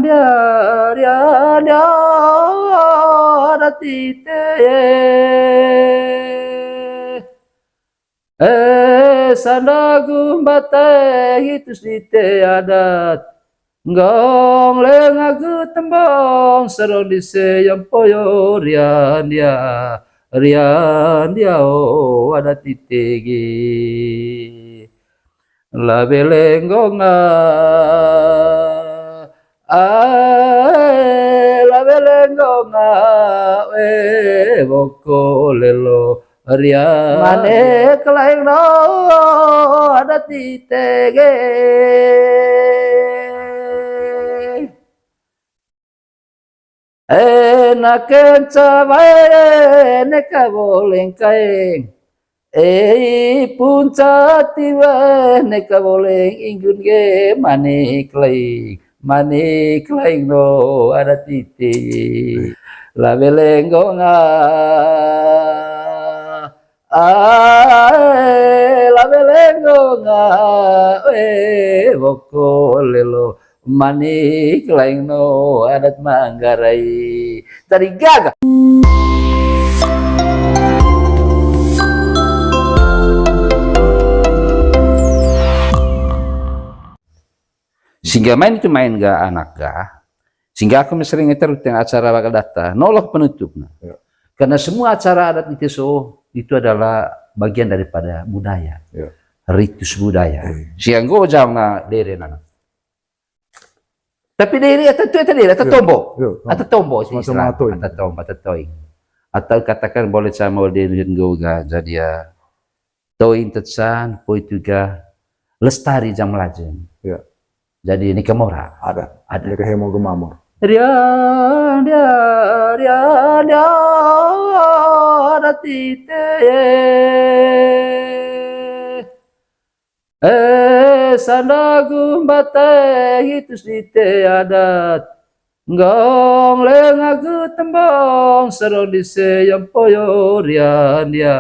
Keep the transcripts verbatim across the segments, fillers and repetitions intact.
Ria, ria, ria, adat ite. Eh, sanda gumbata, hitus dite adat. Nggong lenga gu tembong, serong dise yang poyo, ria ndia, ria ndia, oh, adat ite gi. Labe lenggonga, ae, labe lenggonga, we woko lelo ria. Mane kelaing no adat ite ge. Ena kenca wae neka boleng kaeng. Ei punca tiwe neka boleng inggun ge, mane kelaing, mane kelaing no adat ite. Labe lenggonga, ae, labe lenggonga, we woko lelo. Mane kelaing no adat Manggarai. Tadi gaga. Singga main itu main ga anak ga. Singga aku sering terus tengah acara bakal data. Nolok penutup nah. Ya. Karena semua acara adat di Teso itu adalah bagian daripada budaya. Ya. Ritus budaya. Iya. Singga nggo jam na dere nana. Tapi dere ata tu, ata dere, ata tombo. Iya, ata tombo sih istilah. Ata tombo, ata toing. Atau katakan boleh sama dere nggo ga jadi ya. Toing tetsan, poi tu ga lestari jam lajeng. Iya. Jadi neka mora. Ada. Ada. Neka hemo gemamor. Ria, ria, ria, adat ite. Eh, sanda gumbata, hitus dite adat. Nggong lenga gu tembong, serong dise yang poyo, ria ndia,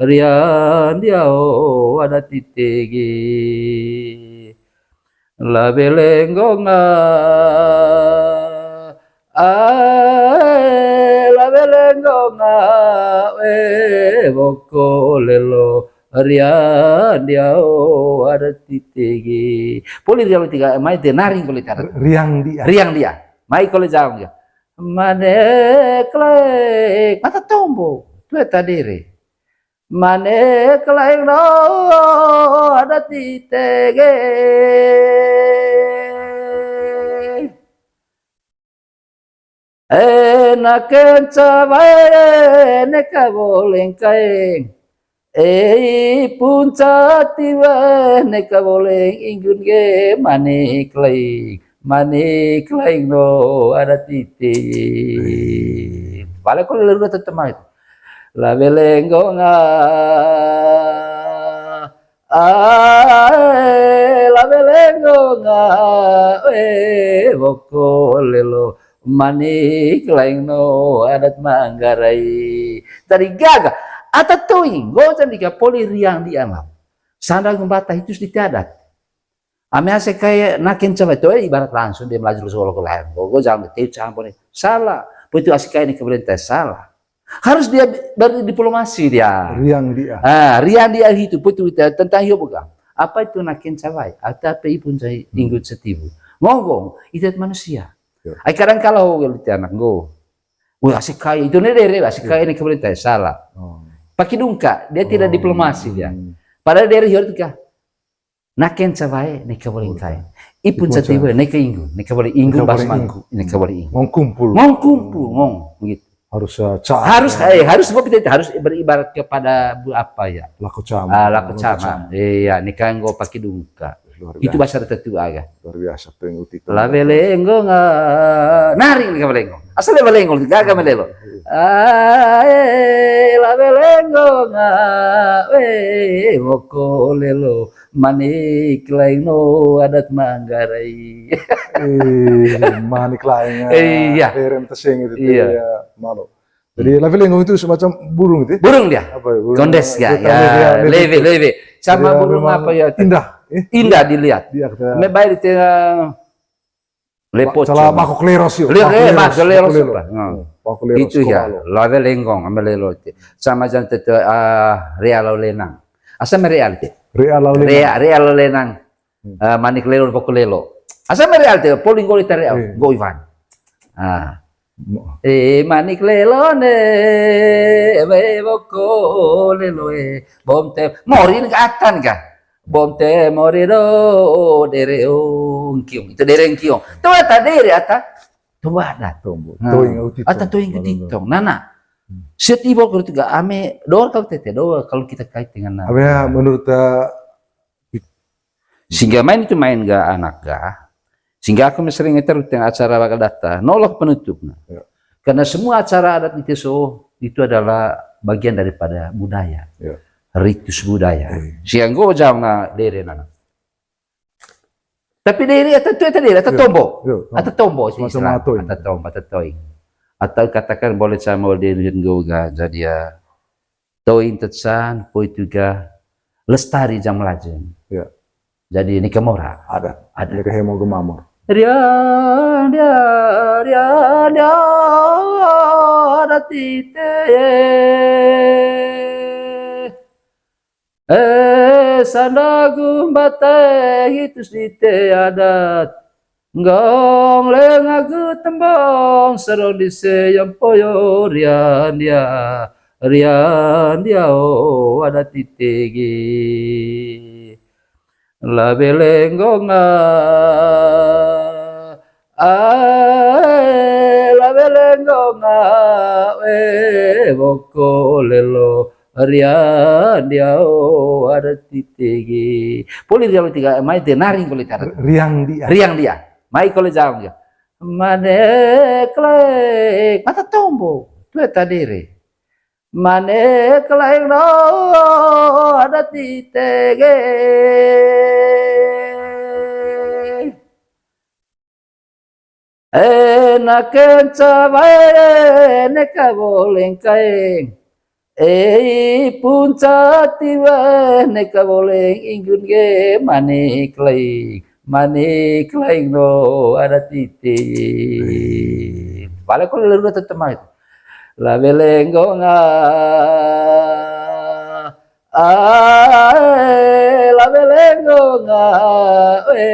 ria ndia, oh, adat ite gi. Labe lenggonga, ae, labe lenggonga, we woko lelo, ria ndia, oh, adat ite gi. Poli ria tiga, mai te naring kole cara. Riang dia. Riang dia. Mai kole jam dia. Mane kelaing. Mata tombo. Tu eta dere. Mane kelaing no adat ite ge. Ena kenca wae neka boleng kaeng. Ei punca tiwe neka boleng inggun ge, mane kelaing, mane kelaing no adat ite. Wih. Balik kole lurus teman itu. Labe lenggonga, ae, labe lenggonga, we woko lelo, mane kelaing no adat Manggarai. Tadi gaga, ata toing, nggo jam tiga poli riang dia lau. Sanda gumbata hitus dite adat. Ami ase kae na kenca wae tu, eh, ibarat langsung dia melaju solo ke lain. Nggo jam tiga campur nih. Salah. Poi tu ase kae neka boleng kaeng, salah. Harus dia berdiplomasi dia. Riang dia. Ah, riang dia hitu, poi tu ita tentang hio boga. Apa itu na kenca wae? Atau apa ipun cai inggun setibu? Ngonggo, ita manusia. Yo. Ai kadang kala ho gali anak nggo. Wah, ase kae itu ne dere, ase kae neka boleng kaeng, salah. Oh. Paki dungka, dia tidak diplomasi dia. Hmm. Padahal dere hio ka. Na kenca wae neka boleng kaeng. Ipun setibu neka inggun, neka boleng inggun, neka boleng inggun. Ngong kumpul. Ngong kumpul, ngong gitu. Harus, eh, cam. Harus, eh, harus, harus beribarat kepada bu-, apa ya? Lako cama. Ah, lako cama. Iya, neka nggo paki dungka. Luar biasa. Itu bahasa tetua ga. Luar biasa, pengikuti. Labe lenggonga. Naring neka boleng ngong. Asal labe lenggonga, gaga melelo. Ae, labe lenggonga, we woko lelo. Mane kelaing no adat Manggarai. Eh, mane kelaing, eh, iya. Berem teseng itu, iya. Ya, malu. Jadi, labe lenggonga itu semacam burung itu, ya? Burung dia. Apa ya? Burung kondes, ya, ya, lebe, lebe. Sama burung apa ya? Indah, eh? Indah dilihat. Dia kata. Me baik di tengah Lepo cala cong. Mako kleros yo. Leo, mako eh, kleros, mako kleros mako lelo. Apa? Hmm. Hmm, mako kleros. Itu ya, lave lenggong, ame lelo te. Sama jan te, te, ah, rea lau lenang. Asa me rea te. Rea lau lenang. Rea, rea lau lenang. Hmm. Ah, manik lelo, boko lelo. Asa me rea te, poli nggo ita rea, eh, nggo Iwan. Ah. Mo- Eh, manik lelo ne, we boko lelo e. Bom te, morin ka atan ka. Bom te mori do, dere ongkiong. Itu dere ongkiong. Tuh ata dere ata. Tuh ada tombo. Nah. Toing au titong. Ata toing ke titong. Nana. Hmm. Setiap waktu itu gak ame, dor kau tete, dor kalau kita kait dengan nana. Ame ya, menurut, eh, sehingga main itu main ga anak ga. Sehingga aku sering terus tengah acara bakal data, nolak penutupnya. Ya. Karena semua acara adat di Teso itu adalah bagian daripada budaya. Ya. Ritus budaya. Iya. Sehingga jauh na dere nana. Tapi dere ata tu ata dere ata, iya, tombo. Iya, tombo. Ata tombo sih semacam istilah. Ata tombo, ata toing. Atau katakan boleh sama dere nggo ga jadi ya. Toin tetsan, poi tuga, lestari jam lajeng. Ya. Jadi nika mora. Ada. Ada. Nika hemo gemamor. Rian dia, rian dia, ada tite. Eh, sandagu mbateh itus dite adat. Nggong lengagu tembong serong di seyong poyo rian dia, rian dia o adat titigi. Labe lenggonga, ae, labe lenggonga, we boko lelo. Riang dia o adat titigi. Poli riang tiga, mai te naring kole tara. Riang dia. Riang dia. Mai kole jawab dia. Mane kleng. Mata tombo. Tue tadere. Mane kleng no adat titigi. Ena kenca bae neka boleng kaeng. Ei punca tiwe neka boleng inggun ge mani kleng, mani kleng no adat titi. Bale ko lelu tetema itu. La belenggonga. Ae, la belenggonga, we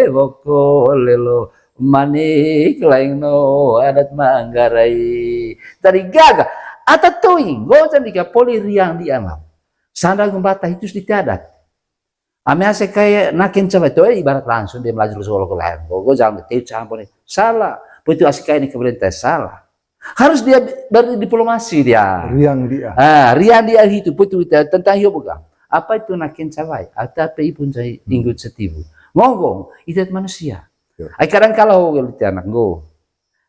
boko lelo, mani kleng no adat Manggarai. Tadi gaga, ata toing, go jandika poli riang di alam. Sandal gembata hitus di adat. Ame ase kayak naken coba itu, eh, ibarat langsung dia melaju solo ke lain. Go, go jangan teu campur nih. Salah. Poi itu ase kayak ini keberintah salah. Harus dia berdiplomasi dia. Riang dia. Ah, riang dia itu, poi itu tentang iyo bukan. Apa itu naken cawai? Atau apa ipun cai inggut setibu? Ngongong, itu manusia. Ya. Ai kadang kalau gitu anak go.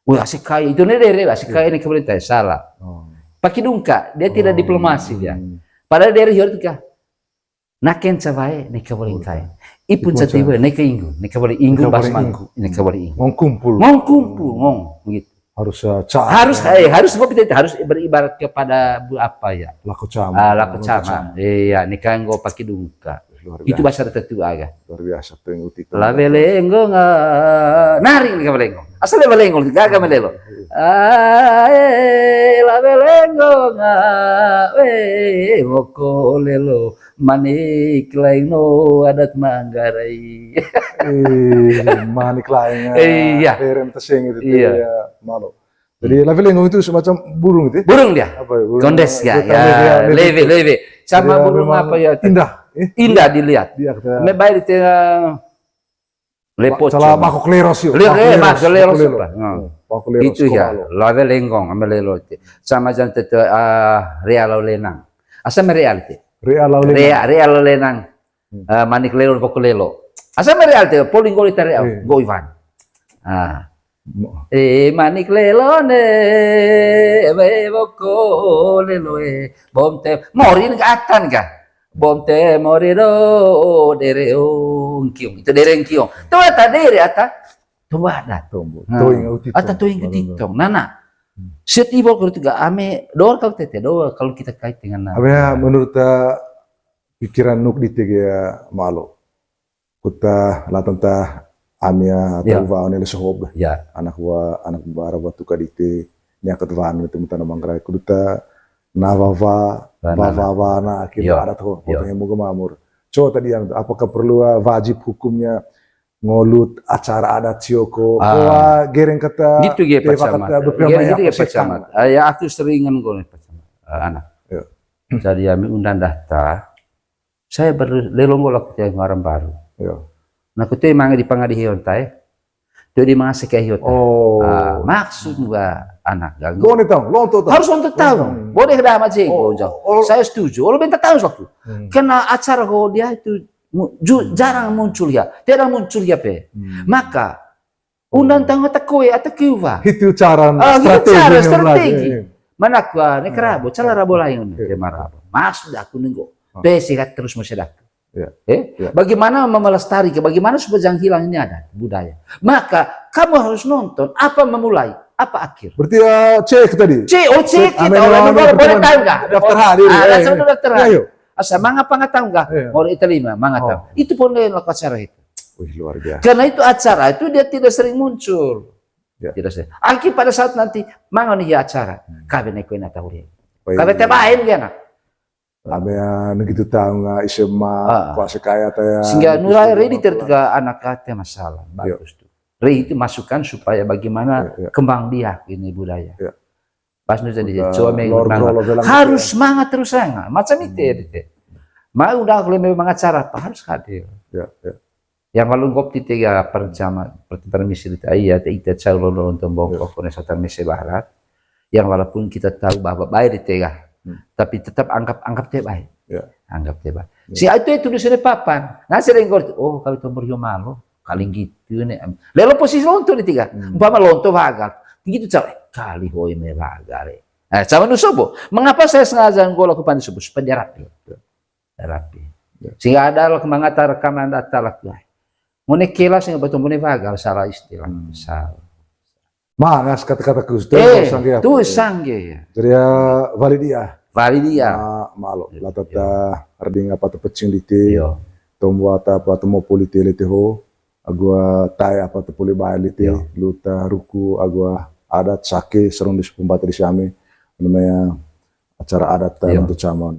Wah, asik kaya itu nih deh, asik kaya ini keberintah salah. Oh. Paki dungka, dia tidak diplomasi dia. Hmm. Padahal dari hior tuh kah? Naken cawai, neka boleh kai. Ipun catiwe, neka inggu, neka boleh inggu, neka boleh inggu. Ngong kumpul. Ngong kumpul, ngong, gitu. Harus, eh, ca-, harus, eh, harus, harus beribarat kepada bu-, apa ya? Lako cama. Ah, lako cama. Iya, neka nggo paki dungka. Luar biasa. Itu bahasa tetua aga. Luar biasa, tuh yang uti. La belenggonga. Nari neka belenggo. Asal dia belenggo, gaga melelo. Ae, la belenggonga. We, boko lelo. Mani kleng no adat Manggarai. Eh, mani kleng, eh, iya. Berem teseng gitu, iya. Ya, malu. Jadi, la belenggonga itu semacam burung gitu ya? Burung dia. Apa ya? Burung kondes ya, ya, leve, leve. Sama burung apa ya? Indah, eh? Indah dilihat. Dia kata me baik di tengah lepo. Salah cuma. Mako kleros yo. Leo, eh, mako kleros apa? Itu ya, la belenggonga, ame lelo. Sama jan tete, ah, rea lau lenang. Asa me rea te. Rea lau lenang. Rea, rea lau lenang. Hmm. Ah, manik lelo, boko lelo. Asa me rea te, poli nggo ita rea, nggo Iwan. Ah. Eh, manik lelo ne, we boko lelo e. Bom te, morin ka atan ka. Bom te mori do, dere ongkiong. Itu dere ongkiong. Tuh ata dere ata. Tuh ada tombo. Nah. Toing au titong. Ata toing ke titong. Nana. Hmm. Setiap waktu itu gak ame, dor kau tete, dor kalau kita kait dengan nana. Apa ya, menurut, eh, pikiran nuk di tege ya, malu. Kuta latanta ami ya, tau wa one le sohob. Ya. Anak wa, anak bara wa tuka dite, nia kat wan itu mutana Manggarai. Kuduta na wa wa, wa wa na akhir adat ho, potong hemu gemamur. Co tadi yang, apakah perlu, ah, wajib hukumnya ngolut acara adat sio ko? Ah. Gereng kata gitu ge, Pak Camat. Gereng gitu ge, Pak Camat. Ah, ya, aku seringan ko, Pak Camat. Ah, anak. Jadi ami undang data, saya berlelong golak ke ngaran baru. Nah, kute manga di pangadi hion tai. Tu di manga seke hion tai. Ah, maksud gua anak ganggu. Gua ni tahu, lonto tahu. Harus lonto tahu. Boleh dah macam gua jauh. Saya setuju. Olo benta tahu waktu. Karena acara ho dia itu mu-, ju-, jarang muncul ya. Tidak muncul ya pe. Maka undang tahu ata koe, ata kiuva. Itu cara strategi. Mana kua ne kerabo, cara rabo lain ke marabo. Maksud aku nenggo. Pe sehat terus masyarakat. Eh, bagaimana memelestarikan, bagaimana supaya jangan hilang ini adat budaya. Maka kamu harus nonton apa memulai, apa akhir. Berarti ya cek tadi. Cek, oh cek kita, orang negara boleh tahu nggak? Daftar hadir. Ah, langsung daftar hadir. Asa manga pangatahu nggak? Orang Italia manga tahu. Itu pun dia lakukan acara itu. Wih, luar biasa. Karena itu acara itu dia tidak sering muncul. Tidak sering. Alki pada saat nanti manga nih ya acara, kabe neko ina tahu dia. Kabe tebain dia nak. Abe ya, negitu tahu nggak S M A, kuasa kaya taya. Sehingga nura ready tertega anak kate masalah. Bagus tuh. Ready itu masukan supaya bagaimana kembang biak ini budaya. Pas nu jadi cua meng harus semangat terus, sangat macam itu ya, itu. Mau udah kalau memang acara apa harus hadir. Yang kalau ngop ti tega perjama, permisi di iya, te ita cau lolo untuk bongkok, kone satan mese barat. Yang walaupun kita tahu bahwa baik di tega, tapi tetap anggap, anggap teh baik. Anggap teh baik. Si itu, itu di sini papan. Nah, sering ngor, oh, kalau tombor yo malo, kaling gitu nih. Lelo posisi lonto di tega. Umpama lonto bagal. Gitu cau, eh, kali hoi me bagal, eh. Eh, sama nu sobo. Mengapa saya sengaja ngolak ke pandi sobo? Supaya dia rapi. Rapi. Sehingga ada lah mangatar rekaman data lah. Ngone kelas yang betul ngone bagal, salah istilah. Salah. Mangas kata-kata kus, tu sangge ya. Jadi ya, valid ya. Valid ya. Malo, latata arding apa tu pecing dite. Tombo ata apa tu mau polite lete ho. Agua tai apa tu poli bae lete. Luta ruku, agua adat sake, serung di sepumbat di siami. Namanya acara adat tai untuk camon.